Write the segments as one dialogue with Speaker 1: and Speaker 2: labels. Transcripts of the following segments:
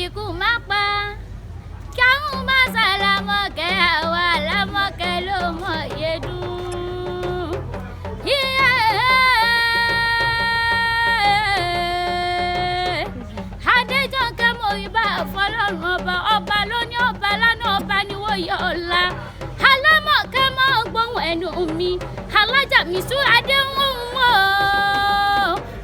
Speaker 1: Kíkú má pa káwọn má ṣàlámọ̀kẹ́, àwa lámọ̀kẹ́ ló mọ̀ yédùn. Adéjọ́kẹ́ mo rí bá fọlọ́run ọba, ọba lóní ọba lánàá, ọba níwòye ọ̀la. Alámọ̀kẹ́ mọ́ gbóhùn ẹnu mi, alájà mi sún adéhùn o.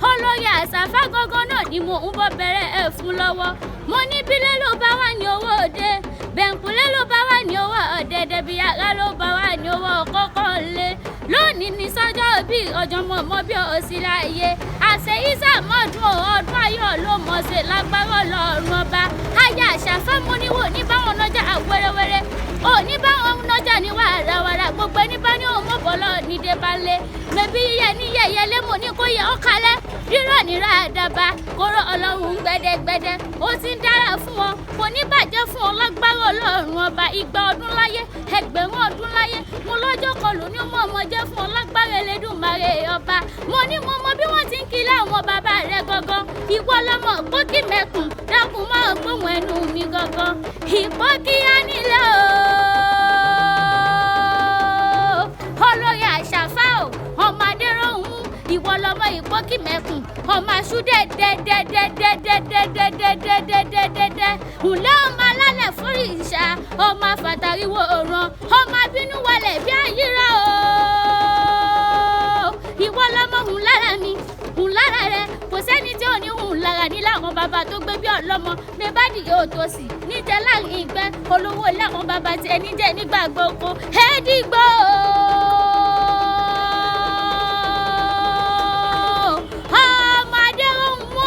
Speaker 1: Olórí àṣàfà gángan náà ni mò ń bọ́ bẹ̀rẹ̀ ẹ̀ fún lọ́wọ́. Mo ní bílẹ̀ ló bá wà ní owó òde, bẹ̀ǹkúlẹ̀ ló bá wà ní owó ọ̀dẹ̀dẹ̀, bí yàrá ló bá wà ní owó kọ́kọ́ lé. Lónìí ní sọ́jọ́ bí ọjọ́ mọ̀mọ́ bí òsì láàyè. Àṣeyíṣà mọ́dún ọdún ayọ̀ ló mọ̀ ṣe lágbára Ọlọ́run ọba. Aya àṣàfà mo níwò ní báwọn nájà wẹ́rẹ́wẹ́rẹ́. Ò ní báwọn nájà ní wàràwàrà, gbogbo ẹni bá ní òun mọ̀bọ́lọ́ ní débálé. Mẹ̀bí yíyẹ ní yẹ̀yẹ́ lé mo ní kó yẹ ọ́ kalẹ̀. Rírọ̀ nírà àdàbà, kóró Ọlọ́run gbẹdẹgbẹdẹ. Ó ti ń dára fún wọn, kò ní bàjẹ́ fún ọ lágbára Ọlọ́run ọba. Igba ọdún láyé, ẹgbẹ̀rún ọdún láyé. Mo lọ́jọ́ kan lò ní mọ̀ ọmọ jẹ́ fún ọ lágbára Elédùmarè ọba. Mo ní mo mọ bí wọ́n ti ń kí láwọn bàbá rẹ gangan. Ìwọ lọmọ pókí mẹ́kùn, dákun mọ́ gbóhùn ẹnu mi gangan. Ìpókíyá nílẹ̀ o. Olórí àṣàfà o, ọmọ Adéròhún, ìwọ lọmọ ìpókí mẹ́kùn, ọmọ aṣú dẹ́dẹ́dẹ́dẹ́dẹ́dẹ́dẹ́dẹ́dẹ́dẹ́dẹ́. Ǹlẹ́ ọmọ alálẹ̀ fúri ìṣá, ọmọ afàtàríwò òràn, ọmọ abínú wọlé bí ayíra o. Ìwọ lọmọ hùn lára mi, hùn lára rẹ, kò sẹ́ni tí ò ní hùn lára ní láwọn bàbá tó gbé bí ọlọ́mọ. Mẹ́bàdì yóò tó sì níjẹ́ láàrin ìgbẹ́, olówó láwọn bàbá tiẹ̀ níjẹ́ nígbà gbogbo. Ẹ́dígbò. Ọmọ Adéròhún o,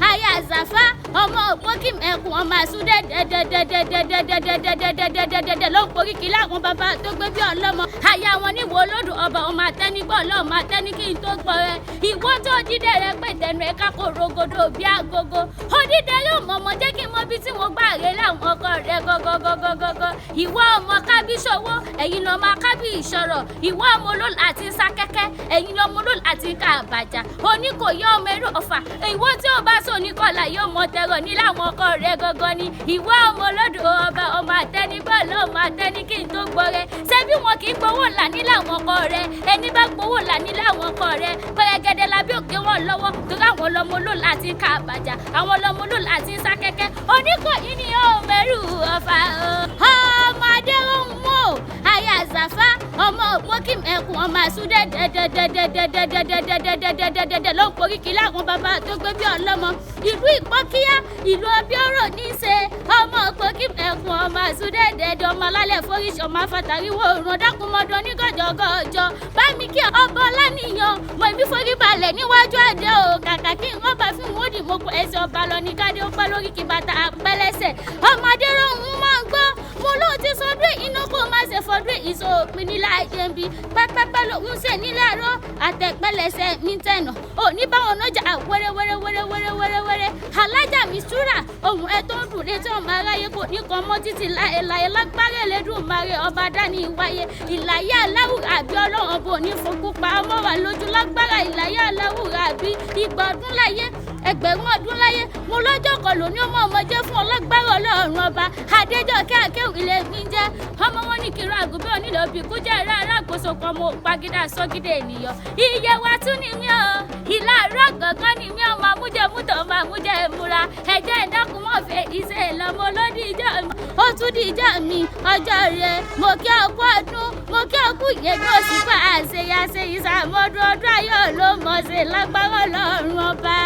Speaker 1: aya àṣàfà, ọmọ òpókì mẹ́kùn, ọmọ àsúndẹ̀ dẹ́dẹ́dẹ́dẹ́dẹ́dẹ́dẹ́dẹ́dẹ́dẹ́dẹ́dẹ́ ló ń porí kí láwọn bàbá tó gbé bí ọlọ́mọ. Aya wọn ní wo lódò ọba, ọmọ àtẹnigbọ́ ọlọ́mọ àtẹni kí n tó gbọ́ rẹ. Ìwọ tó dídẹ rẹ pé tẹnu ẹ̀ka kò rogodo bí agogo. Odídẹ yóò mọ ọmọ jẹ́ kí n mọ bí tí mo gbà rè láwọn ọkọ rẹ gọgọgọgọgọ. Ìwọ ọmọ kábíṣòwò, ẹ̀yin lọmọ kábí ìṣọ̀rọ̀. Ìwọ ọmọ olóòlù àti sákẹ́kẹ́, ẹ̀yin lọmọ olóòlù àti ká àbàjá. Oní kò yọ ọmọ eré ọ̀fà. Ìwọ tí ó bá sọ ní kọlà yóò mọ tẹrọ ní láwọn ọkọ rẹ gọgọ ni. Ìwọ ọmọ olódò ọba, ọmọ àtẹnigbọ́ lọ́mọ àtẹni kí n tó gbọ́ rẹ. Ṣé bí wọn kì í gbowó là ní láwọn ọkọ rẹ? Ẹni bá gbowó là ní láwọn ọkọ rẹ. Pẹ̀rẹ̀gẹ̀dẹ̀ labí òkè wọn lọ́wọ́ torí àwọn lọmọ olóòlù àti ká àbàjá. Àwọn lọmọ olóòlù àti sákẹ́kẹ́. Oníkòyí ni ó mẹ́rù ọ̀fà o. Ọmọ Adéròhún o, aya àṣàfà, ọmọ òpókì mẹ́kùn, ọmọ àsúndẹ̀ dẹ́dẹ́dẹ́dẹ́dẹ́dẹ́dẹ́dẹ́dẹ́dẹ́dẹ́ ló ń porí kí láwọn bàbá tó gbé bí ọlọ́mọ. Ìlú Ìpókíyá, ìlú Ọbíọ́rọ̀ ní í ṣe. Ọmọ òpókì mẹ́kùn, ọmọ àsúndẹ̀ dẹ́dẹ́, ọmọ alálẹ̀ foríṣi, ọmọ afàtàríwò òrùn, ọ̀dàkùnmọ́dún onígànjọ́gọ́jọ́. Bá mi kí ọba Ọláníyan, mo èmi forí balẹ̀ níwájú àdé o. Kàkà kí n rọ́bà fún wọ́ọ̀dì mo kọ ẹsẹ̀ ọba lọ ní kádé ó pẹ́ lórí kí bàtà àpẹ́lẹ́sẹ̀. Ọmọ Adéròhún máa ń gbọ́, mo lóun ti sọdún iná kó má ṣe fọdún ìṣó òpin nílá ayé ń bi. Pápápá lòun ṣe nílé àárọ̀ àtẹ̀pẹ́lẹsẹ̀ mi tẹ̀nà. Ò ní báwọn nájà wẹ́rẹ́wẹ́rẹ́wẹ́rẹ́wẹ́rẹ́wẹ́rẹ́. Alájà mi súrà, ohun ẹ tó ń dùn létí ọmọ aráyé kò ní kan mọ́ títí láéláé lágbára Elédùmarè ọba dání wáyé. Ìlàyé aláwùrà àbí Ọlọ́run ọba ò ní fokú pa ọmọ wa lójú lágbára ìlàyé aláwùrà àbí igba ọdún láyé, ẹgbẹ̀rún ọdún láyé. Mo lọ́jọ́ kan lò ní ọmọ ọmọ jẹ́ fún ọlágbára Ọlọ́run ọba. Adéjọ́kẹ́ akéwì lè mi jẹ́. Ọmọ wọn ní kiri àgùnbẹ́ onílò bí kú jẹ́ ìrá alákòóso kan mo pagídá sọ́gídé ènìyàn. Iye wa tún ni mí o, ìlà àárọ̀ gangan ni mí ọmọ amújẹmútọ̀ ọmọ amújẹmúra. Ẹ̀jẹ̀ ìdákùnmọ̀fẹ́ iṣẹ́ ìlọmọ lódì ìjọ mi. Ó tún di ìjọ mi, ọjọ́ rẹ̀. Mo kí ọkú ọdún, mo kí ọkú ìyẹ́gbẹ́ òsì fún àṣeyàṣe ìsàmọ́dún ọdún ayọ̀ ló mọ̀ ṣe lágbára Ọlọ́run ọba.